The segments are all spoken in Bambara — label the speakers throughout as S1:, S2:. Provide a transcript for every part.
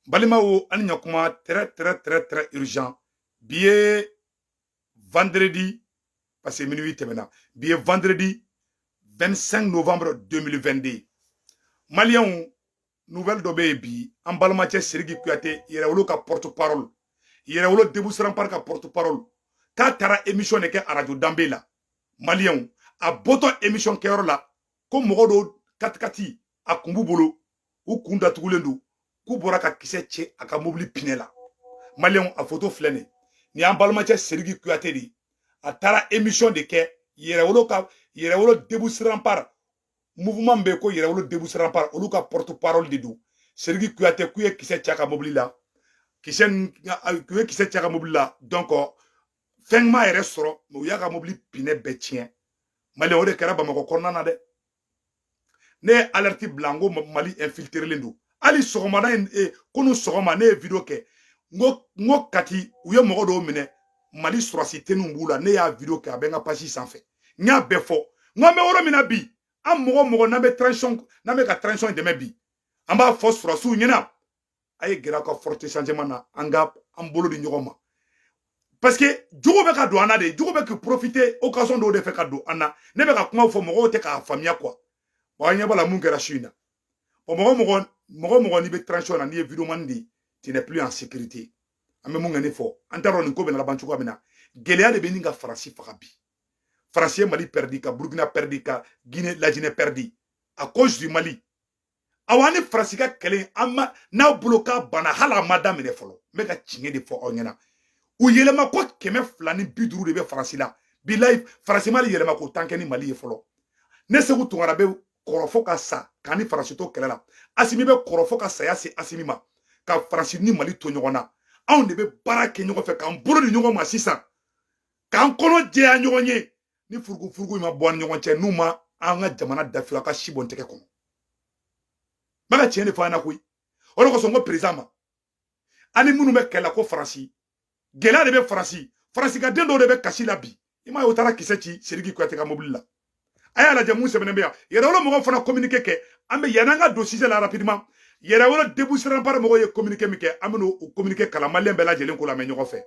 S1: Balimaw, ani ɲakuma. Très très très très urgent. Bi ye vendredi, parce que minuit tɛmɛna. Bi ye vendredi 25 novembre 2022. Maliyɛnw, nouvelle dɔ bɛ yen bi. An balimacɛ Sidiki Kuyate, Yɛrɛwolo ka porte parole, Yɛrɛwolo Debout sur Rempart ka porte parole, k'a taara émission de kɛ arajo Danbe la. Maliyɛnw, a bɔtɔ émission kɛyɔrɔ la, ko mɔgɔ dɔw katikati a kun b'u bolo, u kun datugulen don, k'u bɔra ka kisɛ cɛ a ka mobili pinɛ la. Maliyɛnw, a foto filɛ nin. Nin y'an balimacɛ Sidiki Kuyate de ye. A taara émission de kɛ Yɛrɛwolo ka, Yɛrɛwolo Debout sur Rempart mouvement bɛ yen ko Yɛrɛwolo Debout sur Rempart, olu ka porte parole de don. Sidiki Kuyate, k'u ye kisɛ cɛ a ka mobili la, kisɛ k'u ye kisɛ cɛ a ka mobili la. Donc fɛn ma yɛrɛ sɔrɔ, mais u y'a ka mobili pinɛ bɛɛ tiɲɛ. Maliyɛn, o de kɛra Bamakɔ kɔnɔna na dɛ. Ne ye alerte bila n ko Mali infiltrelen don. Hali sɔgɔmada in, kunu sɔgɔma, ne ye vidéo kɛ n ko Kati, u ye mɔgɔ dɔw minɛ, Mali sɔrɔsi tenuw b'u la. Ne y'a vidéo kɛ, a bɛ n ka page sanfɛ. N y'a bɛɛ fɔ n ko an bɛ yɔrɔ min na bi, an mɔgɔ mɔgɔ n'an bɛ transition, n'an bɛ ka transition dɛmɛ bi, an b'a fɔ sɔrɔsiw ɲɛna, a ye gɛrɛ aw ka force changement na, an ka an bolo di ɲɔgɔn ma, parce que jugu bɛ ka don an na de. Jugu bɛ ka profiter occasion dɔw de fɛ ka don an na. Ne bɛ ka kuma fɔ, mɔgɔw tɛ k'a faamuya quoi. Bon, an ɲɛ b'a la mun kɛra su in na. Bon, mɔgɔ mɔgɔ n'i bɛ transition na, n'i ye vidéoman de ye, tu n'es plus en sécurité. An bɛ mun kɛ? Ne fɔ, an t'a dɔn nin ko bɛ laban cogoya min na. Gɛlɛya de bɛ nin ka Faransi faga bi. Faransi ye Mali perdu, ka Burukina perdu, ka Guinée, Lajinɛ perdu à cause du Mali. Awa, ni Faransi ka kɛlɛ, an ma n'aw bolo k'a banna, hali a ma daminɛ fɔlɔ. N bɛ ka tiɲɛ de fɔ aw ɲɛna. U yɛlɛma ko 250 de bɛ Faransi la bilayi. Faransi ma yɛlɛma ko tan kɛ ni Mali ye fɔlɔ. Ne Segu Tunkara bɛ kɔrɔ fo ka sa k'an ni Faransi to kɛlɛ la. Asimi bɛ kɔrɔ fo ka saya se Asimi ma ka Faransi ni Mali to ɲɔgɔn na. Anw de bɛ baara kɛ ɲɔgɔn fɛ, k'an bolo di ɲɔgɔn ma sisan, k'an kɔnɔ jɛya ɲɔgɔn ye. Ni furuku furuku ma bɔ an ni ɲɔgɔn cɛ, n'u ma an ka jamana dafiru, a ka si bɔn tɛgɛ kɔnɔ. N bɛ ka tiɲɛ de fɔ an ɲɛna koyi. O de kosɔn n ko président ma, ani minnu bɛ kɛlɛ la ko Faransi, gɛlɛya de bɛ Faransi. Faransi ka den dɔw de bɛ kasi la bi. I m'a ye, u taara kisɛ ci Sidiki Kuyate ka mobili la. A y'a lajɛ mun sɛbɛnnen bɛ yan. Yɛrɛwolo mɔgɔw fana communiqué kɛ. An bɛ yan'an ka don sujet la rapidement, Yɛrɛwolo Debout sur Rempart mɔgɔw ye communiqué min kɛ, an bɛ n'o communiqué kalan, maliyɛn bɛɛ lajɛlen ko lamɛn ɲɔgɔn fɛ.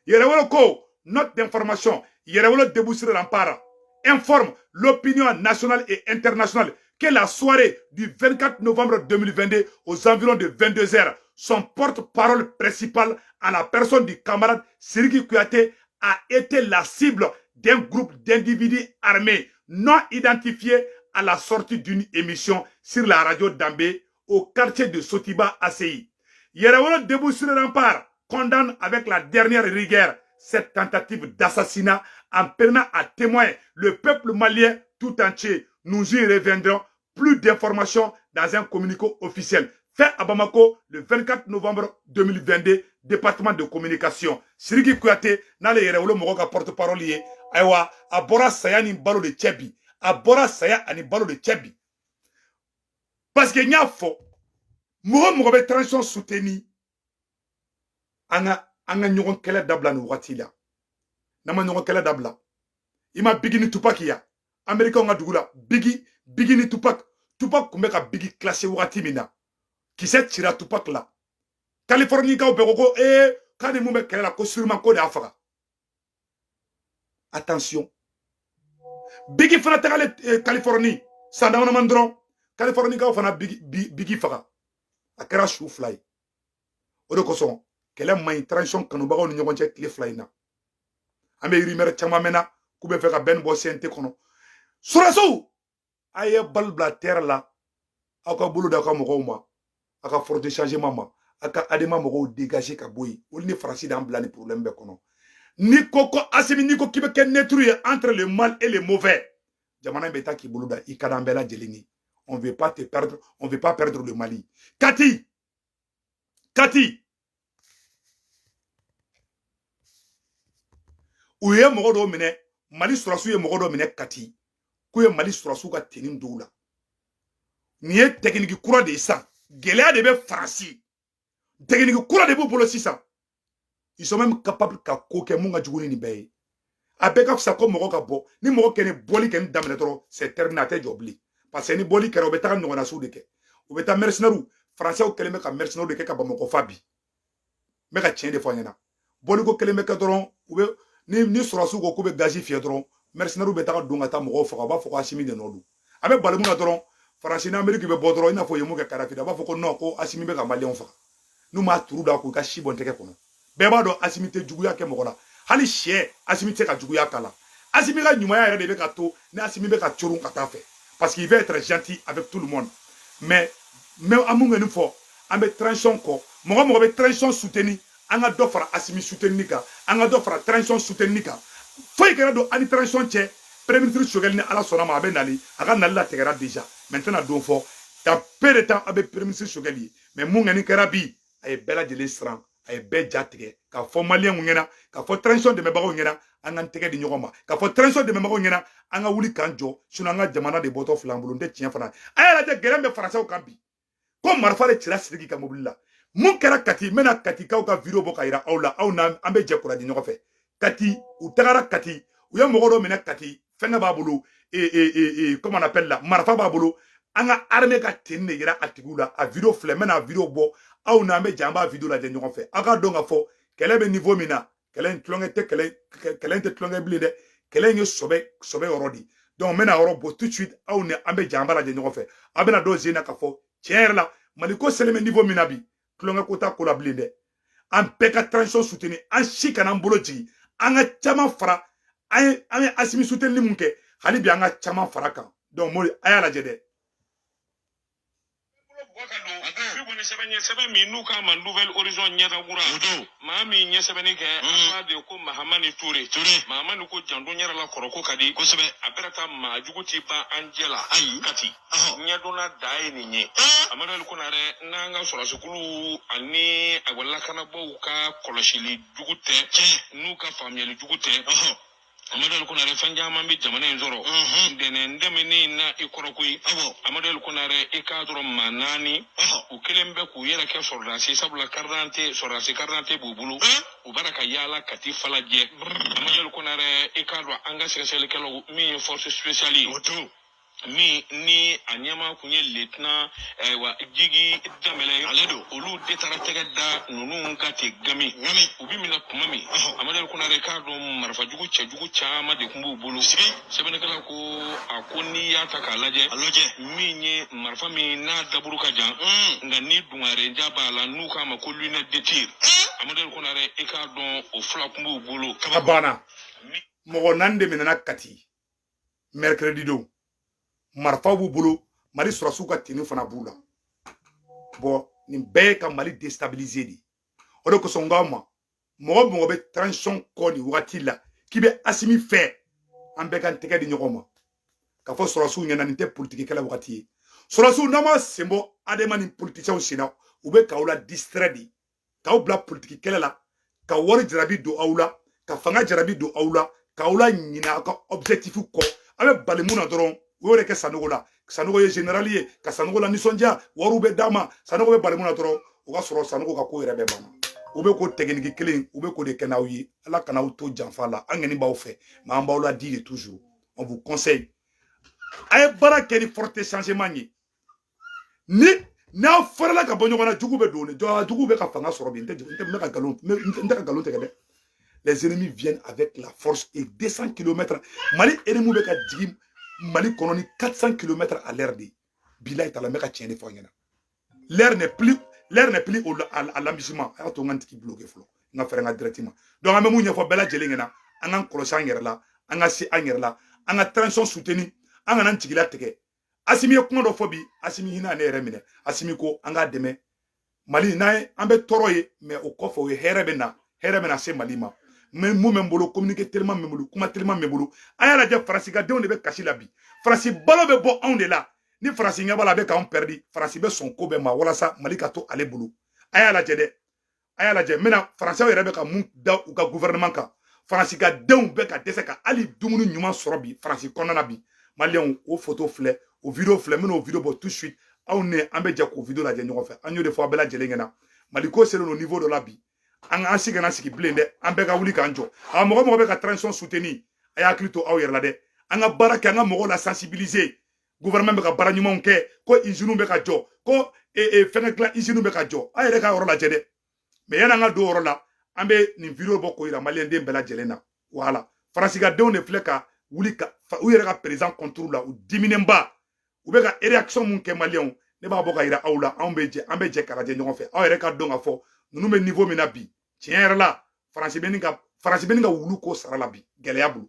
S1: Yɛrɛwolo ko: note d'information, Yɛrɛwolo Debout sur Rempart informe l'opinion nationale et internationale que la soirée du 24 novembre 2022, aux environs de 22 heures, son porte-parole principal, à la personne du camarade Sidiki Kouyaté, a été la cible d'un groupe d'individus armés non identifiés à la sortie d'une émission sur la radio Dambé au quartier de Sotiba ACI. Yɛrɛwolo Debout sur le Rempart condamne avec la dernière rigueur cette tentative d'assassinat en prenant à témoin le peuple malien tout entier. Nous y reviendrons. Plus d'informations dans un communiqué officiel fait à Bamako le 24 novembre 2022, département de communication. Sidiki Kouyaté, n'ale Yɛrɛwolo mɔgɔ ka porte-parole ye, ayiwa, a bɔra saya ni balo de cɛ bi. A bɔra saya ani balo de cɛ bi. Parce que n y'a fɔ, mɔgɔ mɔgɔ bɛ transition soutenir, an ka ɲɔgɔn kɛlɛ dabila nin wagati la. N'an ma ɲɔgɔn kɛlɛ dabila, i ma Biggie ni Tupac ya, Américain ka dugu la, Biggie ni Tupac, Tupac tun bɛ ka Biggie clasher wagati min na, kisɛ cira Tupac la. Californie kaw bɛɛ ko ko ee, k'a ni mun bɛ kɛlɛ la, ko sûrement ko de y'a faga. Attention, Biggie fana tagalen Californie san dama dama dɔrɔn, Californie kaw fana Biggie faga. A kɛra su 2 ye. O de kosɔn kɛlɛ man ɲi transition kanubagaw ni ɲɔgɔn cɛ. Tile 2 in na, an bɛ rumeur caman mɛnna k'u bɛ fɛ ka bɛn bɔ CNT kɔnɔ. Sɔrɔsiw, a ye balle bila terre la, aw ka bolo da aw ka mɔgɔw ma, aw ka force de changement ma, aw ka ADEMA mɔgɔw dégager ka bɔ yen. Olu ni Faransi d'an bila ni problème bɛɛ kɔnɔ. N'i ko ko Asimi, n'i ko k'i bɛ kɛ neutre ye entre le mal et le mauvais, jamana in bɛ taa k'i bolo da. I ka d'an bɛɛ lajɛlen ye. On veut pas te perdre, on veut pas perdre le Mali. Kati, Kati, u ye mɔgɔ dɔw minɛ, Mali sɔrɔsiw ye mɔgɔ dɔw minɛ Kati, k'u ye Mali sɔrɔsiw ka tenue dɔw la. Nin ye technique kura de ye sisan. Gɛlɛya de bɛ Faransi, technique kura de b'u bolo sisan. Ils sont même capables ka ko kɛ mun ka jugu ni nin bɛɛ ye. A bɛɛ ka fisa ko mɔgɔ ka bɔ. Ni mɔgɔ kɛ ni bɔli kɛ ni daminɛ dɔrɔn, c'est terminé, a tɛ jɔ bilen. Parce que ni bɔli kɛra, u bɛ taga ɲɔgɔnnasiw de kɛ, u bɛ taa mercenaires. Français kɛlen bɛ ka mercenaires de kɛ ka Bamakɔ fa bi. N bɛ ka tiɲɛ de fɔ an ɲɛna. Bɔliko kelen bɛ kɛ dɔrɔn, u bɛ ni sɔrɔsiw ko k'u bɛ gazi fiyɛ dɔrɔn, mercenaires bɛ taga don ka taa mɔgɔw faga. U b'a fɔ ko Asimi de nɔ don. A bɛ bali mun na dɔrɔn, Faransi ni Ameriki bɛ bɔ dɔrɔn, i n'a fɔ u ye mun kɛ Kadafi la, a b'a fɔ ko non, ko Asimi bɛ ka Maliyɛnw faga. N'u m'a turu da k'u ka si bɔn tɛgɛ kɔnɔ, bɛɛ b'a dɔn Asimi tɛ juguya kɛ mɔgɔ la. Hali sɛ, Asimi tɛ se ka juguya k'a la. Asimi ka ɲumanya yɛrɛ de bɛ ka to ni Asimi bɛ ka coron ka taa fɛ, parce qu'il veut être gentil avec tout le monde. Mais an mun kɔni fɔ, an bɛ transition kɔ. Mɔgɔ mɔgɔ bɛ transition soutenir, an ka dɔ fara Asimi soutenir kan, an ka dɔ fara transition soutenir kan. Foyi kana don an ni transition cɛ. Premier ministre Choguel, ni Ala sɔnna ma, a bɛ nali, a ka nali latigɛra déjà. Maintenant, don fɔ, dans peu de temps, a bɛ premier ministre Choguel ye. Mais mun kɔni kɛra bi, a ye bɛɛ lajɛlen siran, a ye bɛɛ ja tigɛ. K'a fɔ Maliyɛnw ɲɛna, k'a fɔ transition dɛmɛbagaw ɲɛna, an k'an tɛgɛ di ɲɔgɔn ma. K'a fɔ transition dɛmɛbagaw ɲɛna, an ka wuli k'an jɔ, sinon an ka jamana de bɔtɔ filɛ an bolo. N tɛ tiɲɛ fana. A y'a lajɛ, gɛlɛn bɛ Faransɛw kan bi, ko marifa de cira Sidiki ka mobili la. Mun kɛra Kati? N bɛna Katikaw ka vidéo bɔ ka yira aw la. Aw n'an, an bɛ jɛ kura di ɲɔgɔn fɛ. Kati, u tagara Kati, u ye mɔgɔ dɔ minɛ Kati, fɛnkɛ b'a bolo, comment on appelle la, marifa b'a bolo. An ka armée ka tenue de yira a tigiw la. A vidéo filɛ, n bɛna vidéo bɔ, aw n'an bɛ jɛ, an b'a vidéo lajɛ ɲɔgɔn fɛ. Aw k'a dɔn k'a fɔ kɛlɛ bɛ niveau min na, kɛlɛ in tulonkɛ tɛ, kɛlɛ kɛlɛ in tɛ tulonkɛ bilen dɛ. Kɛlɛ in ye sɔbɛ sɔbɛ yɔrɔ de. Donc n bɛna yɔrɔ bɔ tout de suite, aw ni an bɛ jɛ, an b'a lajɛ ɲɔgɔn fɛ. Aw bɛna dɔn sen na k'a fɔ tiɲɛ yɛrɛ la, Mali ko selen bɛ niveau min na bi, tulonkɛ ko t'a ko la bilen dɛ. An bɛɛ ka transition soutenir, an si kana an bolo jigin. An ka caman fara, an ye Asimi soutenir mun kɛ, hali bi an ka caman fara kan. Donc Mori, a y'a lajɛ dɛ.
S2: Bɔ ka don bi kɔni, sɛbɛn ye sɛbɛn min n'u k'a ma Nouvel Horizon ɲɛdakura. Maa min ɲɛ sɛbɛnni kɛ, a f'a de ko Mahamani Ture. Mahamani ko janto n yɛrɛ la, kɔrɔ ko ka di kosɛbɛ. A bɛna taa maa jugu ti ban an jɛ la. Ayi, Kati ɲɛdɔnna da ye nin ye. Amadu Konarɛ, n'an ka sɔrɔsikulu ani ayiwa lakanabaaw ka kɔlɔsili jugu tɛ, n'u ka faamuyali jugu tɛ, Amadu Konarɛ, fɛn caman bɛ jamana in sɔrɔ ntɛnɛn tɛmɛnen na i kɔrɔ koyi. Amadu Konarɛ, i k'a dɔrɔn maa naani, u kelen bɛ k'u yɛrɛ kɛ sɔrɔdasi, sabula carte, sɔrɔdasi carte b'u bolo, u b'a ka yaala Kati Falajɛ. Amadu Konarɛ, i k'a dɔn an ka sɛgɛsɛgɛlikɛlaw min ye force spéciale ye, min ni a ɲɛmaa kun ye lieutenant ayiwa Jigi Danbɛlɛ ye, ale don. Olu de taara tɛgɛ da ninnu ka ten gami u bi minɛ tuma min, Amadu Konare, k'a dɔn marifajugu cɛjugu caman de tun b'u bolo. Sɛbɛnnikɛla ko a ko n'i y'a ta k'a lajɛ, min ye marifa min n'a daburu ka jan, nka ni dungarenja b'a la, n'u k'a ma ko lunette de tir, Amadu Konare, i k'a dɔn o fila tun b'u bolo.
S1: A banna. Mɔgɔ naani de minɛna Kati mercredi don, marifaw b'u bolo, Mali sɔrɔsiw ka tenue fana b'u la. Bɔn, nin bɛɛ ye ka Mali déstabiliser de. O de kosɔn n k'aw ma, mɔgɔ mɔgɔ bɛ transition kɔ nin wagati la, k'i bɛ Asimi fɛ, an bɛɛ ka tɛgɛ di ɲɔgɔn ma k'a fɔ sɔrɔsiw ɲɛna, nin tɛ politiki kɛlɛ wagati ye. Sɔrɔsiw, n'aw ma sen bɔ Adema ni politicienw sen na, u bɛ k'aw la distrait de, k'aw bila politiki kɛlɛ la, ka wari jarabi don aw la, ka fanga jarabi don aw la, k'aw la ɲinɛ aw ka objectif kɔ. A bɛ bali mun na dɔrɔn, u y'o de kɛ Sanogo la. Sanogo ye général ye, ka Sanogo la nisɔndiya, wariw bɛ d'a ma. Sanogo bɛ bali mun na dɔrɔn, o ka sɔrɔ Sanogo ka ko yɛrɛ bɛɛ banna. U bɛ ko technique kelen, u bɛ k'o de kɛ n'aw ye. Ala kana aw to janfa la. An kɔni b'aw fɛ, mais an b'aw la di de. Toujours on vous conseille, a ye baara kɛ ni forte changement ye. Ni n'aw farala ka bɔ ɲɔgɔn na, jugu bɛ don ne jugu bɛ ka fanga sɔrɔ bi. N tɛ n bɛ ka nkalon, n tɛ ka nkalon tigɛ dɛ. Les ennemis viennent avec la force et 200 km. Mali ennemis bɛ ka jigin Mali kɔnɔ ni 400 km à l'heure de. Bilayi tala, n bɛ ka tiɲɛ de fɔ aw ɲɛna. L'heure n'est plus à l'amusement. A y'a to n ka n tigi bloqué fɔlɔ, n ka fɛɛrɛ n ka direct ma. Donc an bɛ mun ɲɛfɔ bɛɛ lajɛlen ɲɛna? An k'an kɔlɔsi an yɛrɛ la, an ka se an yɛrɛ la, an ka transition soutenir, an kana n jigila tigɛ. Asimi ye kuma dɔ fɔ bi, Asimi hinɛ ne yɛrɛ minɛ. Asimi ko an k'a dɛmɛ Mali n'a ye, an bɛ tɔɔrɔ ye, mais o kɔfɛ, o ye hɛrɛ bɛ na, hɛrɛ bɛ na se Mali ma. Mais mun bɛ n bolo, communiqué teliman bɛ n bolo, kuma teliman bɛ n bolo. An y'a lajɛ, Faransi ka denw de bɛ kasi la bi. Faransi balo bɛ bɔ anw de la. Ni Faransi ɲɛ b'a la a bɛ k'anw pɛridi, Faransi bɛ sɔn ko bɛɛ ma walasa Mali ka to ale bolo. A y'a lajɛ dɛ, a y'a lajɛ. N bɛna Faransɛw yɛrɛ bɛ ka mun da u ka gouvernement kan? Faransi ka denw bɛ ka dɛsɛ ka hali dumuni ɲuman sɔrɔ bi Faransi kɔnɔna na bi. Maliyɛnw, o photo filɛ, o vidéo filɛ, n bɛna o vidéo bɔ tout de suite. Aw ni an bɛ jɛ k'o vidéo lajɛ ɲɔgɔn fɛ. An y'o de fɔ a bɛɛ lajɛlen ɲɛna, Mali ko selen don niveau dɔ la bi, an an si kana sigi bilen dɛ. An bɛɛ ka wuli k'an jɔ. A mɔgɔ mɔgɔ bɛ ka transition soutenir, a y'a hakili to aw yɛrɛ la dɛ. An ka baara kɛ, an ka mɔgɔw la sensibiliser. Gouvernement bɛ ka baara ɲumanw kɛ, ko usines bɛ ka jɔ, ko fɛngɛ dilan usines bɛ ka jɔ. A yɛrɛ ka yɔrɔ lajɛ dɛ. Mais yan'an ka don o yɔrɔ la, an bɛ nin vidéo bɔ k'o yira maliyɛnden bɛɛ lajɛlen na. Voilà, Faransi ka denw de filɛ ka wuli ka u yɛrɛ ka président contre la, u diminenba, u bɛ ka réaction mun kɛ maliyɛnw, ne b'a bɔ ka yira aw la. Anw bɛ jɛ, an bɛ jɛ k'a lajɛ ɲɔgɔn fɛ. Aw yɛrɛ ka dɔn k'a fɔ ninnu bɛ niveau min na bi, tiɲɛ yɛrɛ la, Faransi bɛ nin ka wulu ko sara la bi. Gɛlɛya bolo,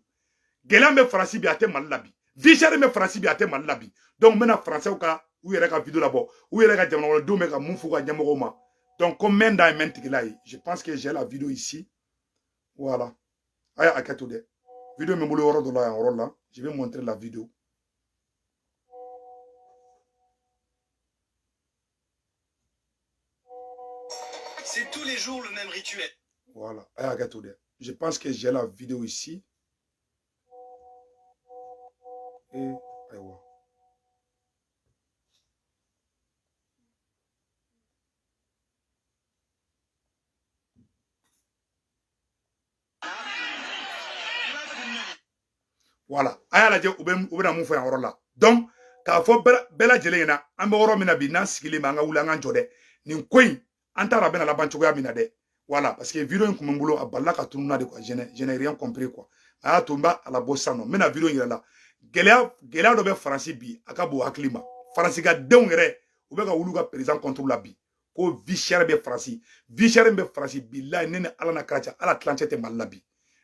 S1: gɛlɛya bɛ Faransi bi, a tɛ Mali la bi. Vie chère bɛ Faransi bi, a tɛ Mali la bi. Donc n bɛna Faransɛw ka u yɛrɛ ka vidéo labɔ, u yɛrɛ ka jamana kɔnɔdenw bɛ ka mun f'u ka ɲɛmɔgɔw ma. Donc ko mɛn da ye mɛn tigila ye. Je pense que j'ai la vidéo ici. Voilà, a y'a hakɛ to dɛ, vidéo min bolo yɔrɔ dɔ la yan yɔrɔ la, je vais montrer la vidéo.
S3: C'est tous les jours le même rituel.
S1: Voilà, a y'a hakɛ to dɛ. Je pense que j'ai la vidéo ici. Et ayiwa. Voilà, a y'a lajɛ u bɛna mun fɔ yan yɔrɔ la. Donc k'a fɔ bɛɛ lajɛlen ɲɛna, an bɛ yɔrɔ min na bi, n'an sigilen bɛ, an ka wuli an ka jɔ dɛ. Nin ko in, an t'a dɔn a bɛna laban cogoya min na dɛ. Voilà, parce que vidéo in kun bɛ n bolo, a balila ka tunun na de quoi. Je n'ai rien compris quoi. A y'a to n b'a labɔ sisan nɔ, n bɛna vidéo in yɛrɛ la. Gɛlɛya dɔ bɛ Faransi bi, a ka bon hakili ma. Faransi ka denw yɛrɛ, u bɛ ka wuli u ka président contre la bi, ko vie chère bɛ Faransi. Vie chère bɛ Faransi, bilahi, ne ni Ala na kɛra cɛ, ala tilancɛ tɛ Mali la bi.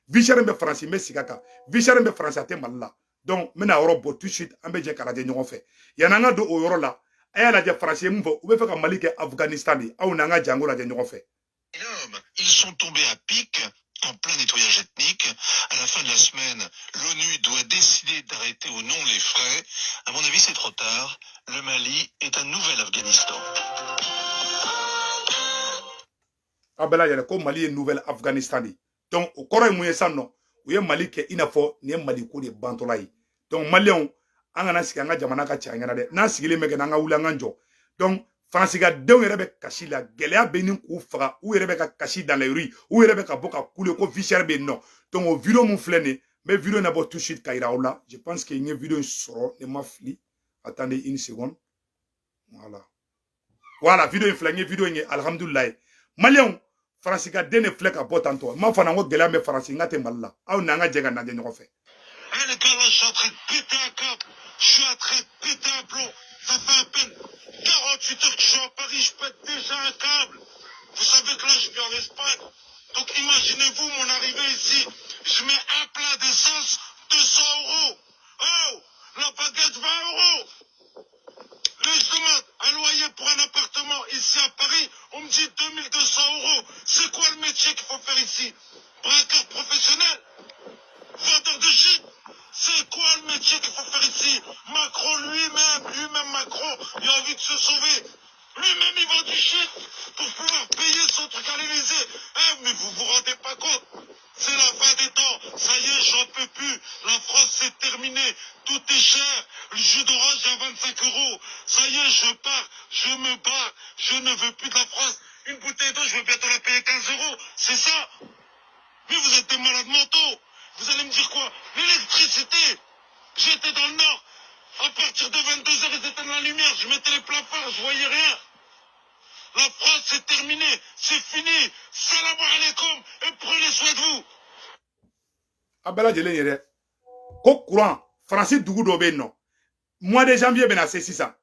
S1: Vie chère bɛ Faransi, n bɛ sigi a kan. Vie chère bɛ Faransi, a tɛ Mali la. Donc n bɛna yɔrɔ bɔ tout de suite, an bɛ jɛ k'a lajɛ ɲɔgɔn fɛ. Yan'an ka don o yɔrɔ la, a y'a lajɛ Faransi ye mun fɔ, u bɛ fɛ ka Mali kɛ Afghanistan de. Aw n'an ka jango lajɛ ɲɔgɔn fɛ.
S4: Ils sont tombés à pic en plein nettoyage ethnique. À la fin de la semaine, l'ONU doit décider d'arrêter ou non les frais. À mon avis, c'est trop tard. Le Mali est un nouvel Afghanistan.
S1: A bɛɛ lajɛlen ko Mali ye nouvelle Afghanistan de. Donc o kɔrɔ ye mun ye sisan nɔ? U ye Mali kɛ i n'a fɔ nin ye Mali ko de bantɔla ye. Donc maliyɛnw, an kana sigi an ka jamana ka cɛ an ɲɛna dɛ. N'an sigilen bɛ kɛ, n'an ka wuli an ka jɔ. Donc Faransi ka denw yɛrɛ bɛ kasi la, gɛlɛya bɛ ni k'u faga, u yɛrɛ bɛ ka kasi dans les rues, u yɛrɛ bɛ ka bɔ ka kule ko vie chère bɛ yen nɔ. Donc o vidéo mun filɛ nin ye, n bɛ vidéo in bɔ tout de suite ka yira aw la. Je pense que n ye vidéo in sɔrɔ, ne ma fili. Attendez une seconde. Voilà, voilà, vidéo in filɛ, n ye vidéo in ye, alhamdulilayi. Maliyɛnw, Faransi ka den de filɛ ka bɔ tantɔ. N m'a fɔ n ko gɛlɛya bɛ Faransi, n ka tɛ Mali la. Aw n'an ka jɛ ka lajɛ ɲɔgɔn fɛ.
S4: Eh les gars, là, je suis en train de péter un câble. Je suis en train de péter un plomb. Ça fait à peine 48 heures que je suis à Paris, je pète déjà un câble. Vous savez que là, je vis en Espagne. Donc imaginez-vous mon arrivée ici. Je mets un plein d'essence, 200 euros. Oh, la baguette, 20 euros. Là, je demande un loyer pour un appartement ici à Paris. On me dit 2200 euros. C'est quoi le métier qu'il faut faire ici? Braqueur professionnel? Vendeur de shit? C'est quoi le métier qu'il faut faire ici? Macron lui-même, Macron, il a envie de se sauver. Lui-même, il vend du shit pour pouvoir payer son truc à l'Élysée. Eh, mais vous vous rendez pas compte? C'est la fin des temps. Ça y est, j'en peux plus. La France, c'est terminé. Tout est cher. Le jus d'orange à 25 euros. Ça y est, je pars. Je me barre. Je ne veux plus de la France. Une bouteille d'eau, je vais bientôt la payer 15 euros. C'est ça? Mais vous êtes des malades mentaux. Vous allez me dire quoi? L'électricité. J'étais dans le nord. À partir de 22h, ils éteignent la lumière. Je mettais les plafonds, je voyais rien. La France, c'est terminé. C'est fini. Salam alaikum et prenez soin de vous.
S1: A bɛɛ lajɛlen ye dɛ, ko courant, Faransi dugu dɔ bɛ yen nɔ, mois de janvier bɛna se sisan,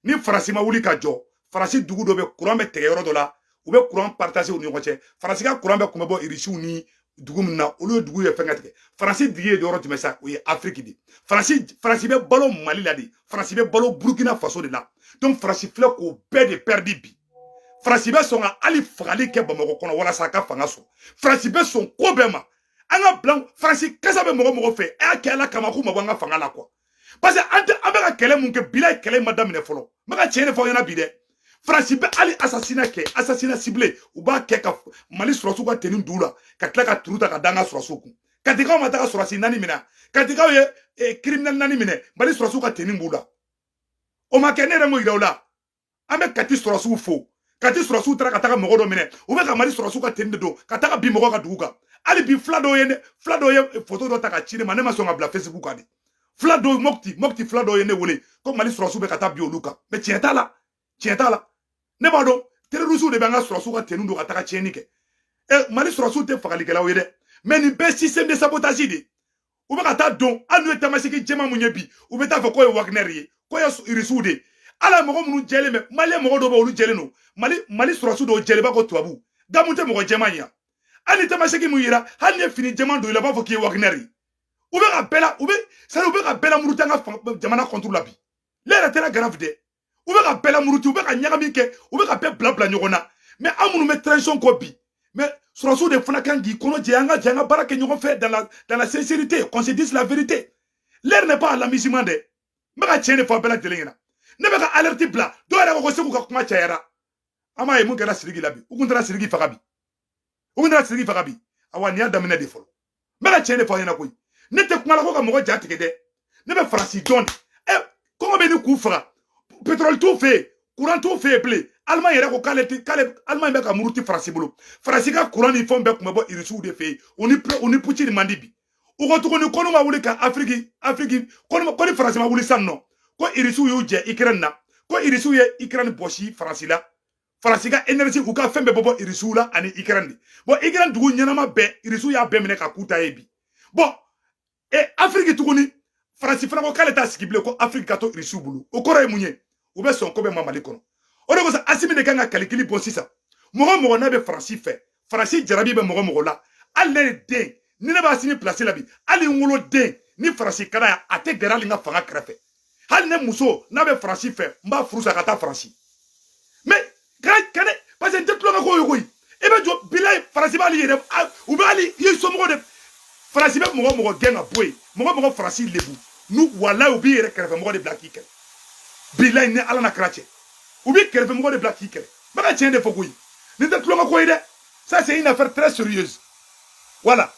S1: ni Faransi ma wuli ka jɔ, Faransi dugu dɔ bɛ, courant bɛ tigɛ yɔrɔ dɔ la, u bɛ courant partager u ni ɲɔgɔn cɛ. Faransi ka courant bɛ kun bɛ bɔ Irisiw ni dugu min na, olu ye dugu ye fɛn ka tigɛ. Faransi digi ye yɔrɔ jumɛn sa? O ye Afiriki de. Faransi bɛ balo Mali la de, Faransi bɛ balo Burukina Faso de la. Donc Faransi filɛ k'o bɛɛ de perdu bi. Faransi bɛ sɔn ka hali fagali kɛ Bamakɔ kɔnɔ walasa a ka fanga sɔrɔ. Faransi bɛ sɔn ko bɛɛ ma. An ka bila Faransi kasa bɛ mɔgɔ mɔgɔ fɛ, a y'a kɛ Ala kama k'u ma bɔ an ka fanga la quoi. Parce que an tɛ, an bɛ ka kɛlɛ mun kɛ bila, kɛlɛ in ma daminɛ fɔlɔ. N bɛ ka tiɲɛ de fɔ aw ɲɛna bi dɛ. Faransi bɛ hali assassinat kɛ, assassinat ciblé u b'a kɛ ka Mali sɔrɔsiw ka tenue d'u la, ka tila ka turu ta ka da an ka sɔrɔsiw kun. Katikaw ma taga sɔrɔsi 4 minɛ, Katikaw ye criminel 4 minɛ, Mali sɔrɔsiw ka tenue b'u la. O ma kɛ, ne yɛrɛ m'o yira u la. An bɛ Kati sɔrɔsiw fo. Kati sɔrɔsiw taara ka taga mɔgɔ dɔ minɛ, u bɛ ka Mali sɔrɔsiw ka tenue de don ka taga bin mɔgɔ ka dugu kan. Hali bi fila dɔw ye, fila dɔw ye photo dɔ ta ka ci ne ma, ne ma sɔn ka bila Facebook kan de. Fila dɔw, Mopti fila dɔw ye ne wele ko Mali sɔrɔsiw bɛ ka taa bi olu kan, mais tiɲɛ t'a la, tiɲɛ t'a la. Ne b'a dɔn, terroriste de bɛ an ka sɔrɔsiw ka tenue don ka taga tiɲɛni kɛ. Ɛ, Mali sɔrɔsiw tɛ fagalikɛlaw ye dɛ, mais nin bɛɛ système de sabotage de. U bɛ ka taa don, hali n'u ye tamaseki jɛman mun ye bi, u bɛ taa fɔ k'o ye Wagner ye, k'o ye Irisiw de ye. Ala, mɔgɔ minnu jɛlen bɛ, Maliyɛn mɔgɔ dɔw bɛ, olu jɛlen don. Mali sɔrɔsiw dɔw jɛlen b'a ko tubabu gamu tɛ mɔgɔ jɛman ye yan. Hali ni tamaseki mun yira, hali ni ye fini jɛman don i la, u b'a fɔ k'i ye Wagner ye. U bɛ ka bɛɛ la, u bɛ c'est u bɛ ka bɛɛ la muruti an ka jamana contre la bi. Ne yɛrɛ tɛra grave dɛ. U bɛ ka bɛɛ la muruti, u bɛ ka ɲagami kɛ, u bɛ ka bɛɛ bila bila ɲɔgɔn na. Mais an minnu bɛ transition kɔ bi, mais sɔrɔsiw de fana kan k'i kɔnɔ jɛ, an ka jɛ, an ka baara kɛ ɲɔgɔn fɛ dans la sincérité, qu'on se dise la vérité. L'heure n'est pas à l'amusement dɛ. N bɛ ka tiɲɛ de fɔ bɛɛ lajɛlen ɲɛna. Ne bɛ ka alerte bila. Dɔw yɛrɛ ko ko Segu ka kuma cayara. An b'a ye mun kɛra Sidiki la bi. U kun taara Sidiki faga bi, u kun taara Sidiki faga bi. Awa, nin y'a daminɛ de fɔlɔ. N bɛ ka tiɲɛ de fɔ aw ɲɛna koyi. Ne tɛ kuma la ko ka mɔgɔ ja tigɛ dɛ. Ne bɛ Faransi dɔn de. Ɛ, kɔngɔ bɛ ni k'u faga, pétrole t'u fɛ yen, courant t'u fɛ yen bilen. Allemagne yɛrɛ ko k'ale ti k'ale Allemagne bɛ ka muruti Faransi bolo. Faransi ka courant ni fɛnw bɛɛ tun bɛ bɔ Irisiw de fɛ yen. U ni Poutine man di bi. U ko tuguni ko n'u ma wuli ka Afiriki ko ni Faransi ma wuli sisan nɔ, ko Irisiw y'u jɛ Ukraine na, ko Irisiw ye Ukraine bɔsi Faransi la. Faransi ka énergie, u ka fɛn bɛɛ bɔ bɔ Irisiw la ani Ukraine de. Bon, Ukraine dugu ɲɛnama bɛɛ, Irisiw y'a bɛɛ minɛ ka k'u ta ye bi. Bon, e Afiriki tuguni, Faransi fana ko k'ale t'a sigi bilen ko Afiriki ka to Irisiw bolo. O kɔrɔ ye mun ye? U bɛ sɔn ko bɛ ma Mali kɔnɔ. O de kosɔn Asimi de kan ka kalikili bɔ sisan. Mɔgɔ mɔgɔ n'a bɛ Faransi fɛ, Faransi jarabi bɛ mɔgɔ mɔgɔ la, hali ne den ni ne b'a sini place la bi, hali n woloden ni Faransi ka d'a ye, a tɛ gɛrɛ hali n ka fanga kɛrɛfɛ. Hali ne muso n'a bɛ Faransi fɛ, n b'a furu sa ka taa Faransi. Mais kɛnɛ, parce que n tɛ tulonkɛ ko ye koyi. E bɛ jɔ bilayi, Faransi b'ale yɛrɛ, u bɛ hali i somɔgɔw de. Faransi bɛ mɔgɔ mɔgɔ gɛn ka bɔ yen, mɔgɔ mɔgɔ Faransi lebu n'u, walayi, u b'i yɛrɛ kɛrɛfɛ mɔgɔ de bila k'i kɛlɛ. Bilayi, ni Ala na kɛra cɛ, u b'i kɛrɛfɛ mɔgɔ de bila k'i kɛlɛ. N bɛ ka tiɲɛ de fɔ koyi. Nin tɛ tulonkɛ ko ye dɛ. Ça, c'est une affaire très sérieuse. Voilà,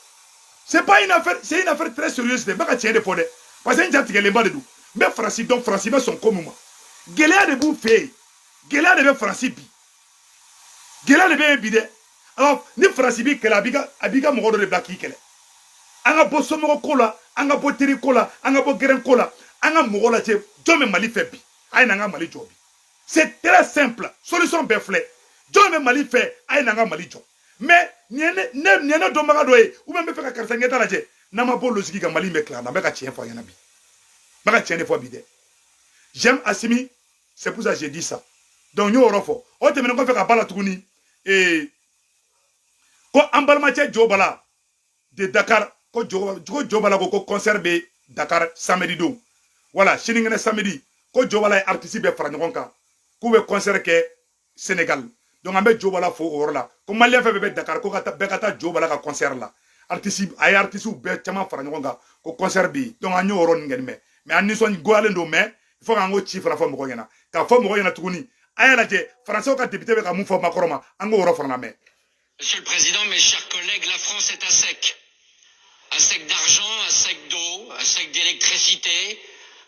S1: c'est pas une affaire, c'est une affaire très sérieuse de. N bɛ ka tiɲɛ de fɔ dɛ, parce que n jatigɛlenba de don. N bɛ Faransi dɔn. Faransi bɛ sɔn ko min ma, gɛlɛya de b'u fɛ yen. Gɛlɛya de bɛ Faransi bi, gɛlɛya de bɛ yen bi dɛ. Alors, ni Faransi b'i kɛlɛ, a b'i ka mɔgɔ dɔ de bila k'i kɛlɛ. An ka bɔ somɔgɔ ko la, an ka bɔ teri ko la, an ka bɔ gɛrɛn ko la, an ka mɔgɔ lajɛ. Jɔn bɛ Mali fɛ bi? A ye n'an ka Mali jɔ bi. C'est très simple, solution bɛɛ filɛ. Jɔn bɛ Mali fɛ? A ye n'an ka Mali jɔ. Mais nin ye ne nin ye ne dɔnbaga dɔ ye, ou bien n bɛ fɛ ka karisa ɲɛta lajɛ. N'an ma bɔ logique kan, Mali in bɛ tila. An bɛ ka tiɲɛ fɔ a ɲɛna bi, n bɛ ka tiɲɛ de fɔ bi dɛ. J'aime Assimi, c'est pour ça que j'ai dit ça. Donc n y'o yɔrɔ fɔ. O tɛmɛnen kɔfɛ ka ba la tuguni, ko an balimacɛ Jo Bala de Dakar, ko Jo Bala ko concert bɛ Dakar samedi don. Voilà, sinikɛnɛ samedi, ko Jo Bala ye artiste bɛɛ fara ɲɔgɔn kan k'u bɛ concert kɛ Sénégal. Donc an bɛ Jo Bala fo o yɔrɔ la. Ko maliyɛn fɛn fɛn bɛ Dakar, ko ka taa, bɛɛ ka taa Jo Bala ka concert la. Artiste, a ye artiste bɛɛ caman fara ɲɔgɔn kan ko concert bɛ yen. Donc an y'o yɔrɔ nin kɛ mɛ, mais an nisɔngoyalen don. Mais il faut k'an ko ci fana fɔ mɔgɔw ɲɛna, k'a fɔ mɔgɔw ɲɛna tuguni. A y'a lajɛ, Français ka député bɛ ka mun fɔ Macron ma, an k'o yɔrɔ fana lamɛn.
S5: Monsieur le Président, mes chers collègues, la France est à sec. À sec d'argent, à sec d'eau, à sec d'électricité,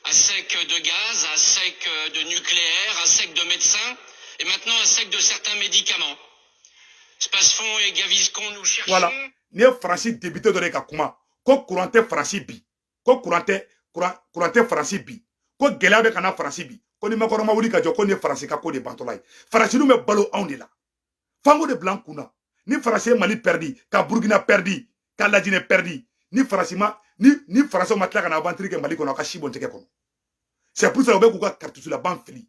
S5: à sec de gaz, à sec de nucléaire, à sec de médecins et maintenant à sec de certains médicaments. Spasfon et Gaviscon, nous cherchons.
S1: Voilà, nin ye Faransi député dɔ de ka kuma ko courant tɛ Faransi bi, ko courant tɛ Faransi bi, ko gɛlɛya bɛ ka na Faransi bi, ko ni Macron ma wuli ka jɔ, ko nin ye Faransi ka ko de bantɔla ye. Faransi dun bɛ balo anw de la. F'an k'o de bila an kun na. Ni Faransi ye Mali perdu, ka Burukina perdu, ka Lajinɛ perdu, ni Faransi ma ni Faransiw ma tila ka na aventure kɛ Mali kɔnɔ, a ka si bɔn tɛgɛ kɔnɔ. C'est pour ça u bɛ k'u ka cartouche laban fili,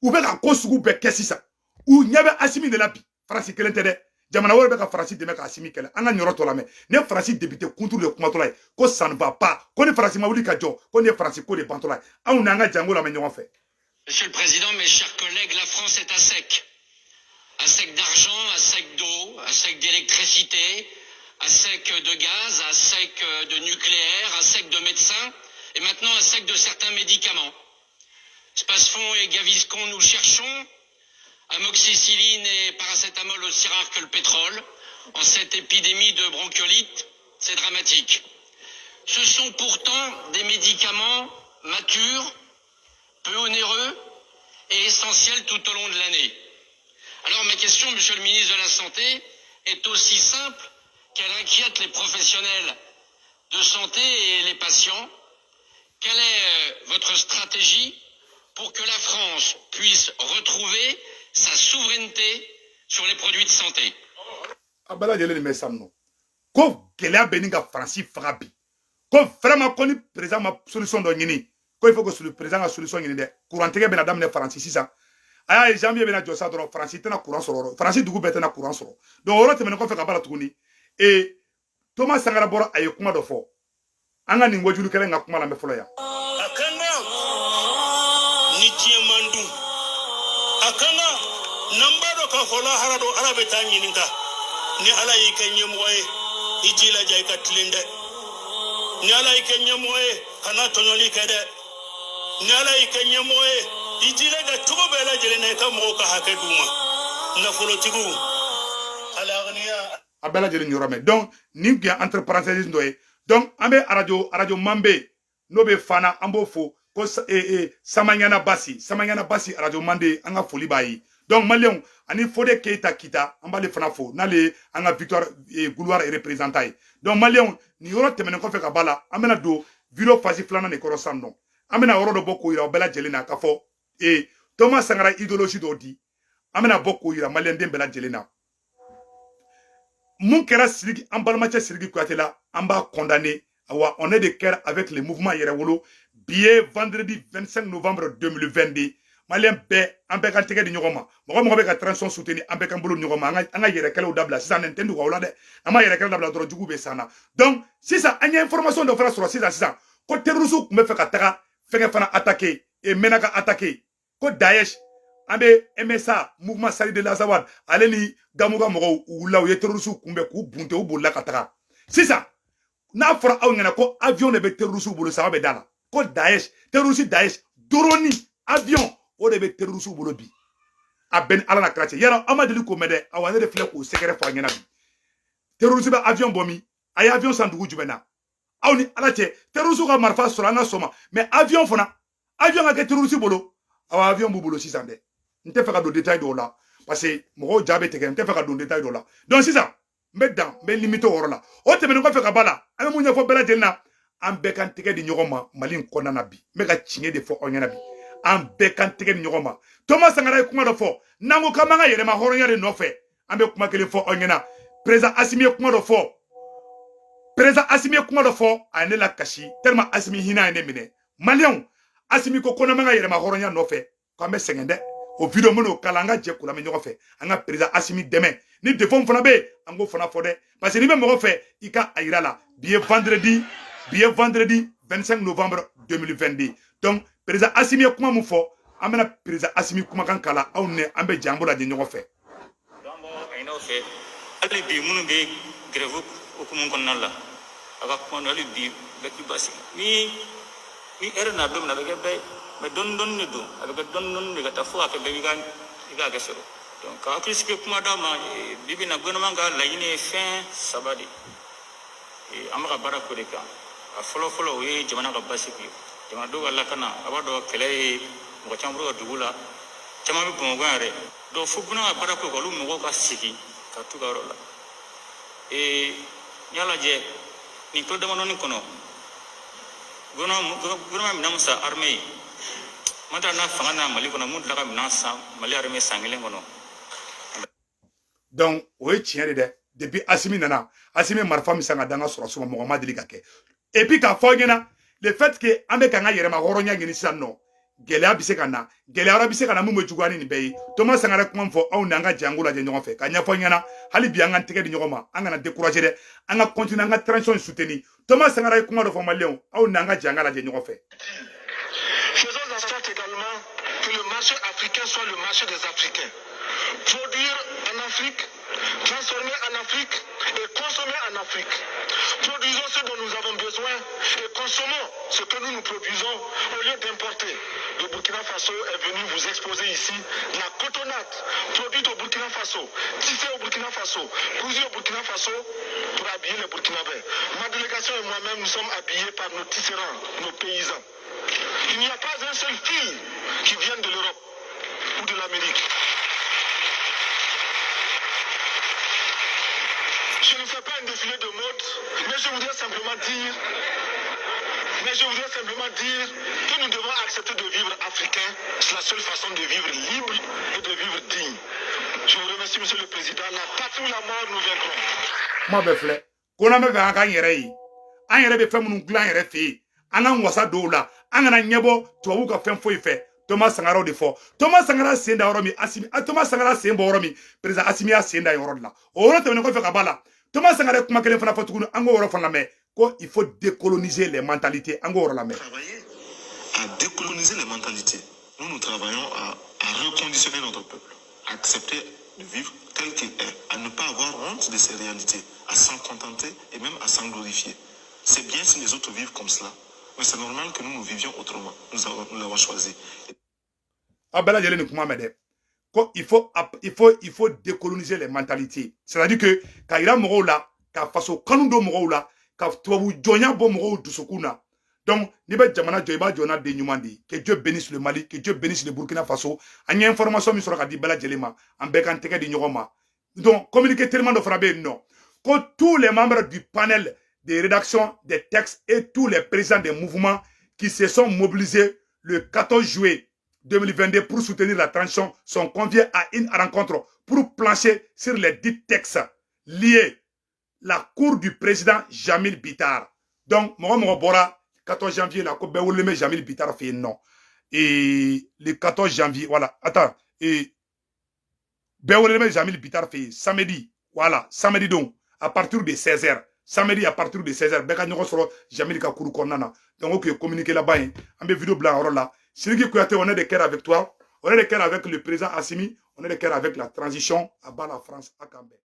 S1: u bɛ ka ko sugu bɛɛ kɛ sisan. U ɲɛ bɛ Asimi de la bi. Faransi kelen tɛ dɛ, jamana wɛrɛ bɛ ka Faransi dɛmɛ ka Asimi kɛlɛ. An ka ɲɔrɔ tɔ lamɛn. Ni ye Faransi député kunturu de kumatɔla ye ko ça ne va pas, ko ni Faransi ma wuli ka jɔ, ko nin ye Faransi ko de bantɔla ye. Anw n'an ka jango lamɛn ɲɔgɔn fɛ.
S5: Monsieur le Président, mes chers collègues, la France est à sec. À sec d'argent, à sec d'eau, à sec d'électricité, à sec de gaz, à sec de nucléaire, à sec de médecins et maintenant à sec de certains médicaments. Spasfon et Gaviscon, nous cherchons. Amoxicilline et paracétamol aussi rares que le pétrole. En cette épidémie de bronchiolite, c'est dramatique. Ce sont pourtant des médicaments matures, peu onéreux et essentiels tout au long de l'année. Alors ma question, monsieur le ministre de la Santé, est aussi simple qu'elle inquiète les professionnels de santé et les patients. Quelle est votre stratégie pour que la France puisse retrouver sa souveraineté sur les produits de santé?
S1: A bɛɛ lajɛlen nin bɛ sisan nɔ ko gɛlɛya bɛ nin ka Faransi faga bi, ko vraiment ko ni président ma solution dɔ ɲini, ko il faut que le président ka solution ɲini dɛ. Courant tigɛ bɛna daminɛ Faransi sisan. A y'a ye janvier bɛna jɔ sa dɔrɔn, Faransi tɛna courant sɔrɔ, Faransi dugu bɛɛ tɛna courant sɔrɔ. Donc o yɔrɔ tɛmɛnen kɔfɛ ka b'a la tuguni, e Thomas Sankara bɔra, a ye kuma dɔ fɔ. An ka nin wajulukɛla in ka kuma lamɛn fɔlɔ yan.
S4: A kan ni diɲɛ man dun, a kan n'an b'a dɔn k'a fɔ lahara don, Ala bɛ taa ɲininka. Ni Ala y'i kɛ ɲɛmɔgɔ ye, i jilaja i ka tilen dɛ. Ni Ala y'i kɛ ɲɛmɔgɔ ye, kana tɔɲɔli kɛ dɛ. Ni Ala y'i kɛ ɲɛmɔgɔ ye, i jilaja cogo bɛɛ lajɛlen na i ka mɔgɔw ka hakɛ d'u ma. Nafolotigiw alagniya.
S1: A bɛɛ lajɛlen yɔrɔ mɛn. Donc nin tun ye entre parenthèses dɔ ye. Donc an bɛ arajo Mande n'o bɛ Fana, an b'o fo ko Samaɲana Basi, Samaɲana Basi, arajo Mande, an ka foli b'a ye. Donc maliyɛnw, ani Fode Keyita Kita, an b'ale fana fo n'ale ye an ka Victoire Gouloir représentant ye. Donc maliyɛnw, nin yɔrɔ tɛmɛnen kɔfɛ ka b'a la, an bɛna don vidéo phase filanan de kɔrɔ sisan nɔ. An bɛna yɔrɔ dɔ bɔ k'o yira aw bɛɛ lajɛlen na k'a fɔ Thomas Sankara idéologie dɔw di. An bɛna bɔ k'o yira maliyɛnden bɛɛ lajɛlen na. Mun kɛra Sidiki, an balimacɛ Sidiki Kuyate la, an b'a condamné. Awa, on est de cœur avec le mouvement Yɛrɛwolo. Bi ye vendredi 25 novembre 2022. Maliyɛn bɛɛ, an bɛɛ ka tɛgɛ di ɲɔgɔn ma. Mɔgɔ mɔgɔ bɛ ka transition soutenir, an bɛɛ k'an bolo di ɲɔgɔn ma. An ka yɛrɛ kɛlɛw dabila sisan. Nin tɛ dogo aw la dɛ, an ma yɛrɛ kɛlɛ dabila dɔrɔn, jugu bɛ san na. Donc sisan an ye information dɔ fana sɔrɔ sisan sisan ko terroriste tun bɛ fɛ ka taga fɛngɛ fana attaquer et Menaka attaquer, ko Daesh. An bɛ MSA, Mouvement Salut de l'Azawad, ale ni Gamuga mɔgɔw, u wulila, u ye terroriste kunbɛn k'u bunte, u bolila ka taga. Sisan n'a fɔra aw ɲɛna ko avion de bɛ terroriste bolo, saba bɛ da la ko Daesh, terroriste Daesh, drone avion, o de bɛ terroriste bolo bi. A bɛɛ ni Ala na kira cɛ, yala aw ma deli k'o mɛn dɛ. Awa, ne de filɛ k'o sɛgɛrɛ fɔ a ɲɛna bi. Terroriste bɛ avion bɔ min? A ye avion san dugu jumɛn na? Aw ni Ala cɛ, terroriste ka marifa sɔrɔ an ka sɔn ma, mais avion fana, avion ka kɛ terroriste bolo? Awa, avion b'u bolo sisan dɛ. N tɛ fɛ ka don détail dɔw la parce que mɔgɔw ja bɛ tigɛ, n tɛ fɛ ka don détail dɔw la. Donc sisan n bɛ dan, n bɛ limite o yɔrɔ la. O tɛmɛnen kɔfɛ ka ba la, an bɛ mun ɲɛfɔ bɛɛ lajɛlen na? An bɛɛ k'an tɛgɛ di ɲɔgɔn ma Mali in kɔnɔna na bi. N bɛ ka tiɲɛ de fɔ aw ɲɛna bi, an bɛɛ k'an tɛgɛ di ɲɔgɔn ma. Thomas Sankara ye kuma dɔ fɔ, n'an ko k'an b'an ka yɛrɛma hɔrɔnya de nɔfɛ, an bɛ kuma kelen fɔ aw ɲɛna. Président Assimi ye kuma dɔ fɔ, président Assimi ye kuma dɔ fɔ, a ye ne la kasi tellement Assimi hinɛ ye ne minɛ. Maliyɛnw, Assimi ko n'an b'an ka yɛrɛma hɔrɔnya nɔfɛ, k'an bɛ sɛgɛn dɛ. O vidéo minnu kala, an ka jɛ k'o lamɛn ɲɔgɔn fɛ. An ka président Assimi dɛmɛ ni défaut fana bɛ yen, an k'o fana fɔ dɛ, parce que n'i bɛ mɔgɔ fɛ, i ka a yira la. Bi ye vendredi, bi ye vendredi 25 novembre 2022. Donc président Assimi ye kuma mun fɔ, an bɛna président Assimi kumakan kala aw ni an bɛ jɛ, an b'o lajɛ ɲɔgɔn fɛ.
S6: Donc an b'a ɲini aw fɛ hali bi, minnu bɛ grève hukumu kɔnɔna la, a ka kuma hali bi, bɛɛ k'i basigi. Ni heure na don min na, a bɛ kɛ bɛɛ ye, mais dɔɔni dɔɔni de don, a bɛ kɛ dɔɔni dɔɔni de ka taa fo k'a kɛ bɛɛ b'i ka i ka hakɛ sɔrɔ. Donc ka hakili sigi kuma d'a ma. Bi bi in na, gouvernement ka laɲini ye fɛn saba de ye, an bɛ ka baara k'o de kan. A fɔlɔ fɔlɔ, o ye jamana ka basigi ye, jamanadenw ka lakana. A b'a dɔn kɛlɛ ye mɔgɔ caman bɔra ka dugu la, caman bɛ Bamakɔ yan yɛrɛ. Donc fo gouvernement ka baara k'o kan, olu mɔgɔw ka sigi ka t'u ka yɔrɔ la. N'i y'a lajɛ nin kalo damadɔni kɔnɔ, gouvernement minɛn mun san armée ye, man t'a n'a fanga nana Mali kɔnɔ, mun tila ka minɛn san Mali armée san kelen kɔnɔ.
S1: Donc o ye tiɲɛ de dɛ. Depuis Assimi nana, Assimi marifa min san ka d'an ka sɔrɔsiw ma, mɔgɔ ma deli ka kɛ. Et puis k'a fɔ aw ɲɛna, le fait que an bɛ k'an ka yɛrɛma hɔrɔnya ɲini sisan nɔ, gɛlɛya bɛ se ka na, gɛlɛya wɛrɛ bɛ se ka na mun bɛ juguya ni nin bɛɛ ye. Thomas Sankara kuma min fɔ, aw ni an ka jɛ an k'o lajɛ ɲɔgɔn fɛ ka ɲɛfɔ ɲɛna. Hali bi an k'an tɛgɛ di ɲɔgɔn ma, an kana décourager dɛ, an ka continuer an ka transition soutenir. Thomas Sankara ye kuma dɔ fɔ maliyɛnw, aw ni an ka jɛ an ka lajɛ ɲɔgɔn fɛ.
S4: Faisons en sorte également que le marché africain soit le marché des Africains. Produire en Afrique, transformer en Afrique et consommer en Afrique. Produisons ce dont nous avons besoin et consommons ce que nous nous produisons au lieu d'importer. Le Burkina Faso est venu vous exposer ici la cotonnade produite au Burkina Faso, tissée au Burkina Faso, cousue au Burkina Faso pour habiller les Burkinabés. Ma délégation et moi-même, nous sommes habillés par nos tisserands, nos paysans. Il n'y a pas un seul fil qui vienne de l'Europe ou de l'Amérique. Je ne fais pas un défilé de mode, mais je voudrais simplement dire, Mais je voudrais simplement dire que nous devons accepter de vivre africain. C'est la seule façon de vivre libre et de vivre digne. Je vous remercie, Monsieur le Président. La patrie ou la mort, nous vaincrons.
S1: Kuma bɛɛ filɛ ko n'an bɛ fɛ an k'an yɛrɛ ye, an yɛrɛ bɛ fɛn minnu dilan an yɛrɛ fɛ yen, an k'an wasa don o la, an kana ɲɛbɔ tubabuw ka fɛn foyi fɛ. Thomas Sankara de fɔ. Thomas Sankara sen da yɔrɔ min, Asimi, Thomas Sankara sen bɔ yɔrɔ min, président Asimi y'a sen da yɔrɔ de la. O yɔrɔ tɛmɛnen kɔfɛ ka b'a la, Thomas Sankara ye kuma kelen fana fɔ tuguni, an k'o yɔrɔ fana lamɛn, ko il faut décoloniser les mentalités. An k'o yɔrɔ lamɛn.
S4: Travailler à décoloniser les mentalités. Nous, nous travaillons à reconditionner notre peuple, à accepter de vivre tel qu'il est, à ne pas avoir honte de ses réalités, à s'en contenter et même à s'en glorifier. C'est bien si les autres vivent comme cela, mais c'est normal que nous, nous vivions autrement. Nous l'avons choisi.
S1: Aw bɛɛ lajɛlen nin kuma mɛn dɛ, ko il faut décoloniser les mentalités, c'est-à-dire que ka yira mɔgɔw la, ka faso kanu don mɔgɔw la, ka tubabu jɔnya bɔ mɔgɔw dusukun na. Donc n'i bɛ jamana jɔ, i b'a jɔ n'a den ɲuman de ye. Que Dieu bénisse le Mali, que Dieu bénisse le Burkina Faso. An ye information min sɔrɔ ka di bɛɛ lajɛlen ma, an bɛɛ k'an tɛgɛ di ɲɔgɔn ma. Donc communiqué tellement dɔ fana bɛ yen nɔ, ko tous les membres du panel de rédaction des textes et tous les présidents des mouvements qui se sont mobilisés le 14 juillet 2022 pour soutenir la transition sont conviés à une rencontre pour plancher sur les dits textes liés la cour du président Jamil Bitar. Donc, mɔgɔ mɔgɔ bɔra 14 janvier la, ko bɛɛ welelen bɛ Jamil Bitar fɛ yen nɔ. Et le 14 janvier, voilà, attends, et bɛɛ welelen bɛ Jamil Bitar fɛ yen samedi, voilà, samedi donc, à partir de 16h. Samedi à partir de 16h, bɛɛ ka ɲɔgɔn sɔrɔ Jamil ka cour kɔnɔna na. Donc, o tun ye communiqué laban ye. An bɛ vidéo bila yɔrɔ la. Sidiki Kouyaté, on est de cœur avec toi. On est de cœur avec le président Assimi. On est de cœur avec la transition. À bas la France, à Kambé.